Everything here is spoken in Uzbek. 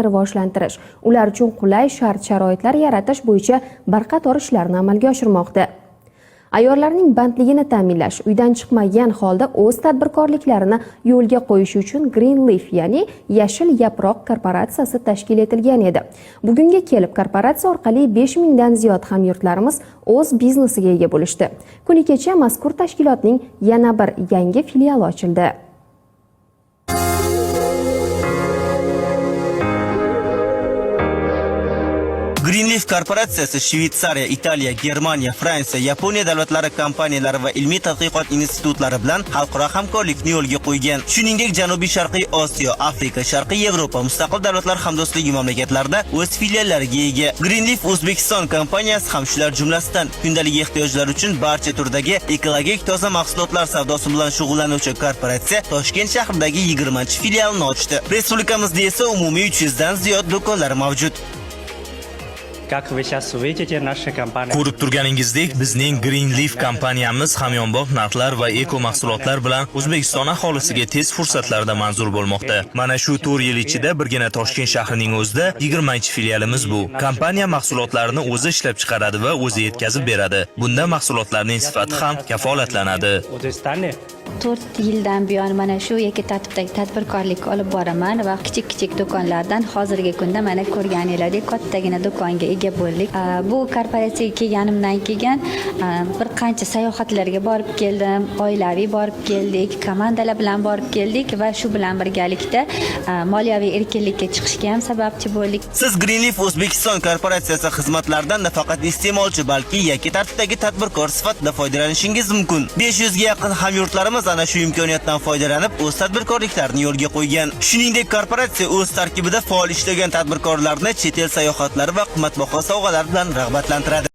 Rivojlantirish, ular uchun qulay shart-sharoitlar yaratish bo'yicha bir qator ishlarni amalga oshirmoqda. Ayollarning bandligini ta'minlash, uydan chiqmagan holda o'z tadbirkorliklarini yo'lga qo'yish uchun Green Leaf, ya'ni Yashil yaproq korporatsiyasi tashkil etilgan edi. Bugunga kelib korporatsiya orqali 5000 dan ziyod hamyurtlarimiz o'z biznesiga ega bo'lishdi. Kuni kecha mazkur tashkilotning yana bir yangi filiali ochildi. Greenleaf korporatsiyasi Shvetsariya, Italiya, Germaniya, Fransiya, Yaponiya davlatlari kompaniyalari va ilmiy tadqiqot institutlari bilan xalqaro hamkorlikni yo'lga qo'ygan. Shuningdek, Janubiy Sharqiy Osiyo, Afrika, Sharqiy Yevropa, Mustaqil Davlatlar Hamdo'stligi mamlakatlarida o'z filiallariga ega. Greenleaf O'zbekiston kompaniyasi ham shular jumlasidan. Kundalik ehtiyojlar uchun barcha turdagi ekologik toza mahsulotlar savdosi bilan shug'ullanuvchi korporatsiya Toshkent shahridagi 20-filialini ochdi. Respublikamizda esa umumiy 300 dan ziyod do'konlar mavjud. Как вы сейчас увидите, наша компания. Ko'rib turganingizdek, bizning Greenleaf kompaniyamiz hamyonbop narxlar va eko mahsulotlar bilan O'zbekiston aholisiga tez fursatlarda manzur bo'lmoqda. Mana shu 4 yil ichida birgina Toshkent shahrining o'zida 20-filialimiz bu. Kompaniya mahsulotlarini o'zi ishlab chiqaradi va o'zi yetkazib beradi. Bunda mahsulotlarning sifati ham kafolatlanadi. O'zbekistonda 4 yildan buyon mana shu yakka tartibdagi tadbirkorlik olib boraman va kichik kichik do'konlardan hozirgi kunda, mana, ko'rganinglardek, kattagina do'konga ega bo'ldik. Bu korporatsiyaga kelganimdan keyin bir qancha sayohatlarga borib keldim, oilaviy borib keldik, komandalar bilan borib keldik va shu bilan birgalikda moliyaviy erkinlikka chiqishga ham sababchi bo'ldik. Siz Greenleaf O'zbekiston korporatsiyasi xizmatlaridan nafaqat iste'molchi, balki yakka tartibdagi tadbirkor sifatida foydalanishingiz mumkin. 500 ga yaqin hamyurtlarimiz ana shu imkoniyatdan foydalanib, o'z tadbirkorliklarini yo'lga qo'ygan. Shuningdek, korporatsiya o'z tarkibida faol ishlagan tadbirkorlarni chet el sayohatlari va qimmatbaho sovg'alar bilan rag'batlantiradi.